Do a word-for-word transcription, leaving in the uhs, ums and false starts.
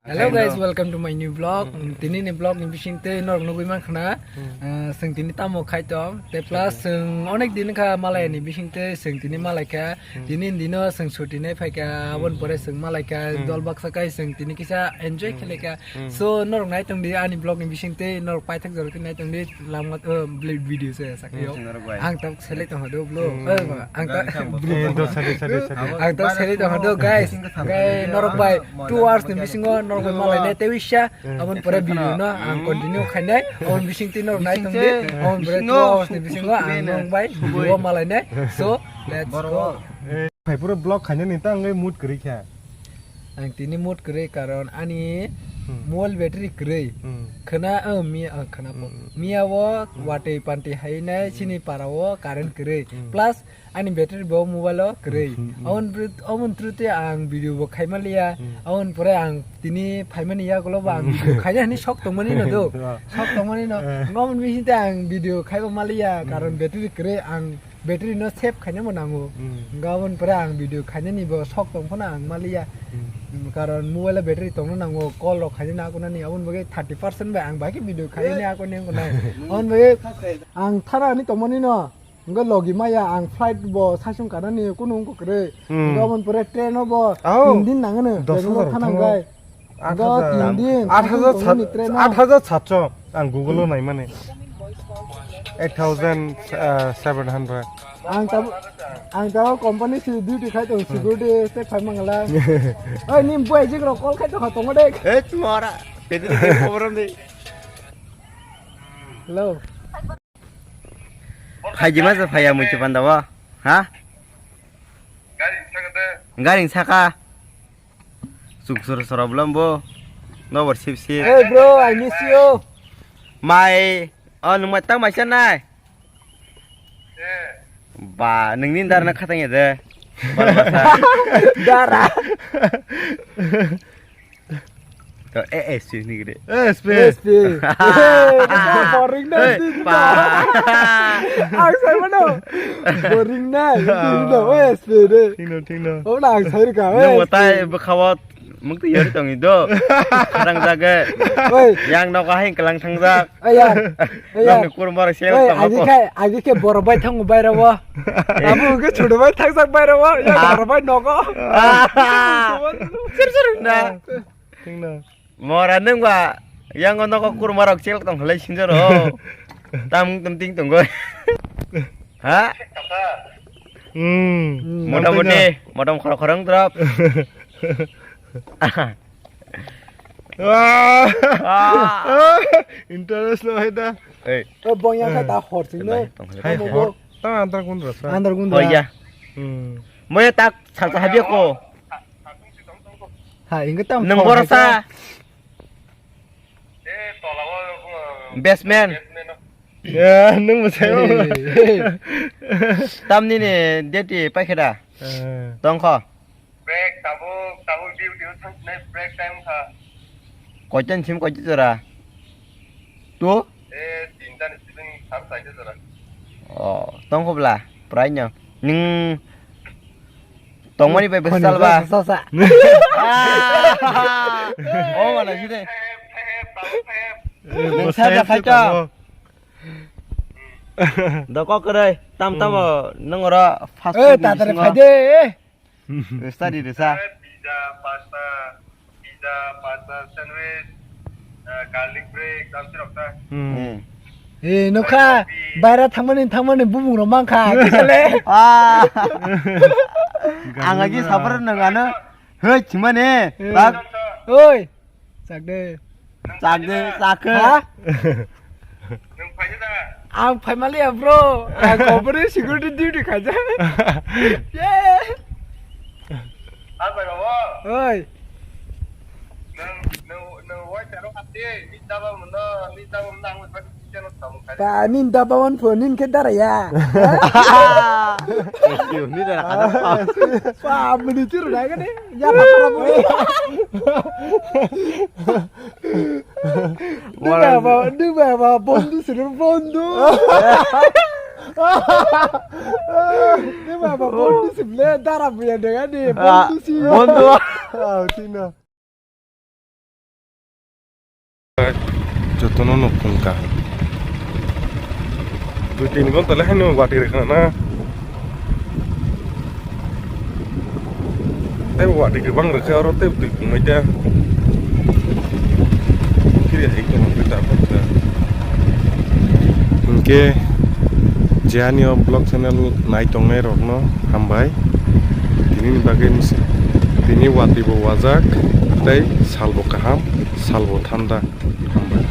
Hello guys, welcome to my new vlog. Tini ni vlog ni bising tei norok nugui man khna. Ah, seng tini tamo khai tong. Te plus seng onek din kha malai ni bising tei seng tini malai kha. Tini ni dino seng suti nai phai kha. Abon pore seng malai kha. Dol baksa kai seng tini kisa enjoy khele kha. So norok nai tong di ani vlog ni bising tei norok paithak jora khe nai tong di lama, eh, video se sakyo. Ang tak select tong hado vlog. Eh, ang tak Eh, do sadi, sadi, sadi. Ang tak select tong hado guys. Guys, norok bai two hours ni bisingo norok bai malai nai tei wisa. Abon pore video no ang continue khainai. Abon bising tei norok nai tong di. Abon pore two hours ni bisingo ang norok bai video malai nai. So, let's go. Hai pura vlog khaina ni tang mood kwrwi kha. Ang tini mood kwrwi karon ani mobile battery kwrwi. Khwna, oh, miya, oh, khwna po. Miya o watwi pantwi hai nai chini para o current kwrwi. Plus ani battery bo mobile o kwrwi. Abon bru-, abon trute ang video bo khaima liya. Abon pore ang tini phaimani yagulo bo ang video khaina hini sok tongmani no do. Sok tongmani no. Ngomon bising te ang video khaiba maliya karon battery kwrwi ang battery no save khaina bo nango. Gabon pore ang video khaina ni bo sok tong phano ang maliya. Karon mobile battery tongna nango, call rok khaina na kunani abon bagwi thirty percent bai ang bai video khaina ni ako ni kunai. Abon bagwi ang thara ni tongmani no. Ngo logi maya ang flight bo sasung kanani kunu wngkha kwrwi. Gabon pore train o bo tin din nangano. Bangalore thanang gai. Aat hajar, aat hajar sat, aat hajar satso ang Google o naimani. Eight thousand seven hundred. Ang tabo, ang tabo company si duty khai tong security step khai mangala. Oi, nim buai jik rok call khai tong tong de. Eh, mora. Pedri khobor de. Hello. Khaijima se phaiya mui chupanda o. Ha? Gari saka de. Gari saka. Sungsur sora bulam bo. Nobor sip sip. Hey bro, I miss you. Mai, oh, nung mai tang mai sanai. Ba, nung nin dar na khatang ya de. Dara. To, eh, eh, sini gede. Eh, S P. S P. Eh, boring na, eh, sini pa. Ang sai mano. Boring na, sini do, eh, S P de. Thik no, thik no. Oh, na ang sai ka, eh, S P. Nung watai bwkhawat mukti yari tongi do. Kharang jage. Oi. Yang nok ahing kelang thangjak. Aya. Aya. Nokni kurma rok sel tong aji khe, aji khe borok bai thango baira o. Abo ke chudu bai thangsak baira o. Ya borok bai nogo. Sir sir na. Thik na. Mora nung ba yang nogo kurma rok sel tong halai sinjoro. Tam tum ting tong goi. Ha? Hmm. Motamoti, motam khoro khorang drop. Wah. Ah. Interest lo hai da. Eh. Oh, bong yang khai ta hor sing ne. Hai hor. Ta andar kun rasa. Andar kun. Oh ya. Hmm. Moya tak sal ta habia ko. Ha, ingat tam. Nang borasa. Basement. Ya, nung masai. Tamni ni duty paikhe da. Tongkho. Break tabuk, tabuk duty o thangsinai break time kha. Koitan sim koitan jora? Tu? Eh, tinta ni sibin sar saite jora. Oh, tongkho bla, prai no. Ning tongmani bai besal ba. Sa, sa, sa. Oh, mana sih deh? Tabuk, tabuk. Nung sa ja khai ta. Doko kere, tam tam nung ora fast food. Eh, tatare phai de. Resa di resa. Pizza, pasta, pizza, pasta, sandwich, eh, garlic bread, tamsi rok ta. Hmm. Eh, nokha, baira thangmani, thangmani bubung rok mankha, kisale. Ah. Ang agi sapar nang ano. Hei, chimane. Eh. Bak. Oi. Chak de. Chak de, chak khe. Ha? Nung phaida da? Ang phaimaliya, bro. Ang company security duty khaja. Yeah. Ang bai babo. Oi. Nung, nung, nung wai tero kati. Ni daba muno, ni daba muno ang bai. Ba, nin da bawan pho, nin khe dara ya. Ni dara kada pa. Pa, muni churu na gane. Ya, pa, pa, pa. Ni ba, ba, ni ba, ba, bondu sini bondu. Ni ba, ba, bondu sini dara buya dengan ni, bondu sih. Bondu. Ah, sini. Jotono nukhung ka. Dui tin ghonta le haino watwi rwkha na. Tei watwi kwbang rwkha oro tei twi pungwi ta. Phiri hai tongma twi ta phokha. Hinkhe je ani o vlog channel nai tongnai rokno hambai. Tini ni bagwi tini watwi bo wajak tei sal bo kaham, sal bo thanda. Hambai.